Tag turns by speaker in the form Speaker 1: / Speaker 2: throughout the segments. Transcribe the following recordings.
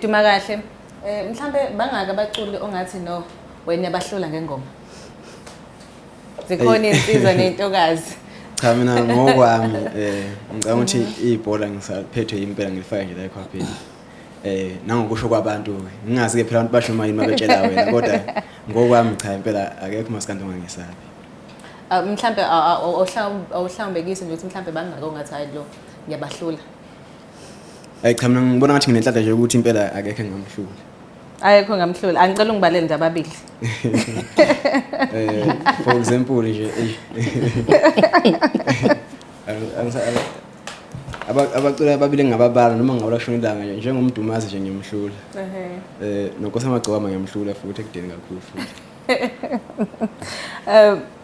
Speaker 1: Duma kahle. Mhlambe bangaka abaculi ongathi no wena bahlula ngengoma. Zikhona insizwa nentokazi.
Speaker 2: Cha, mina ngokwami ngicabanga ukuthi ibhola ngisaphethwe impela, ngilifake nje la ekhwapheni. Nangokusho kwabantu, ngingazi ke phela abantu basho uma yini mabetshela wena, kodwa ngokwami cha, impela akekho umaskandi ongangesabi.
Speaker 1: Ah, mhlambe awuhlawumbekise nje ukuthi mhlambe bangaka ongathi hayi, lo ngiyabahlula.
Speaker 2: Hayi cha, mina ngibona ngathi nginenhlanhla nje ukuthi impela akekho engamhlula.
Speaker 1: Ayekho ngamhlula. Angicela ungibalele nje ababili.
Speaker 2: For example nje, eyi. Abaculi ababili engingababala noma ngingabala kushona ilanga nje, njengoMdumazi nje ngiyamhlula. Nonkosi Amagcokama ngiyamhlula futhi ekudeni kakhulu futhi.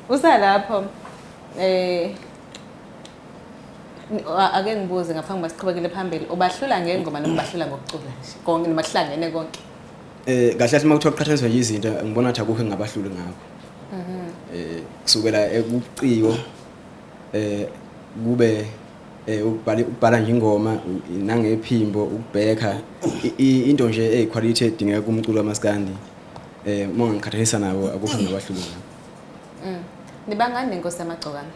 Speaker 1: Usalapho ake ngibuze ngaphambi kuba siqhubekele phambili, ubahlula ngengoma noma ubahlula ngokucula nje konke noma kuhlangene konke?
Speaker 2: Kahle kahle uma kuthiwa kuqhathaniswa nje izinto, ngibona ngathi akukho engingabahluli ngakho. Kusukela ekubuciko kube ukubhala nje ingoma nangephimbo, ukubheka into nje eyiquality edingeka kumculo wamaskandi, uma ngiqhathanisa nabo akukho engingabahluli ngakho.
Speaker 1: Nibangani nenkosi yamagcokana?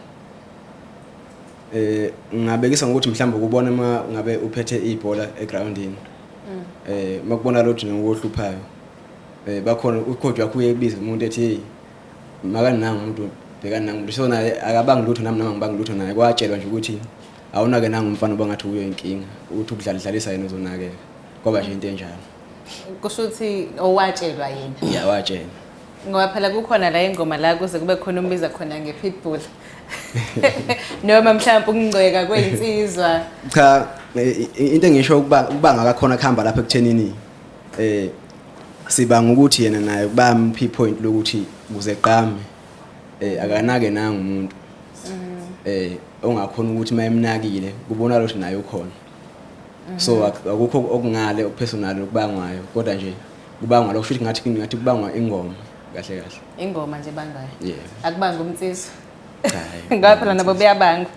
Speaker 2: Ngingabekisa ngokuthi mhlawumbe ukubona uma ngabe uphethe ibhola egroundini. Makubona lothu nokuhluphayo. Bakhona ucoach wakho uye kubiza umuntu ethi, "Hey, makani nangu umuntu, bhekani nangu umuntu." So naye akabangi lutho, nami nami angibangi lutho naye. Kwatshelwa nje ukuthi awunake nangu umfana uba ngathi uyo inkinga, ukuthi ukudlala dlalisa yena uzonakeka. Kwaba nje into enjalo.
Speaker 1: Kusho ukuthi owatshelwa yena.
Speaker 2: Ya, watshelwa.
Speaker 1: Ngoba phela kukhona la ingoma la kuze kube khona umbiza khona nge-pitbull. Noma mhlawumbe ukungcweka kweyinsizwa.
Speaker 2: Cha, into engisho ukuba ngakakhona kuhamba lapha ekuthenini sibanga ukuthi yena naye bamuphi point lokuthi kuze qame akanake nanga umuntu ongakhona ukuthi mayemnakile kubonakala ukuthi naye ukhona. So akukho okungale okupersonal okubangwayo, kodwa nje kubangwa lokho, futhi ngathi kubangwa ingoma kahle kahle.
Speaker 1: Ingoma nje bangayo.
Speaker 2: Yeah.
Speaker 1: Akubanga umnsizwa.
Speaker 2: Cha, hayi.
Speaker 1: Ngoba phela nabo beyabangwa.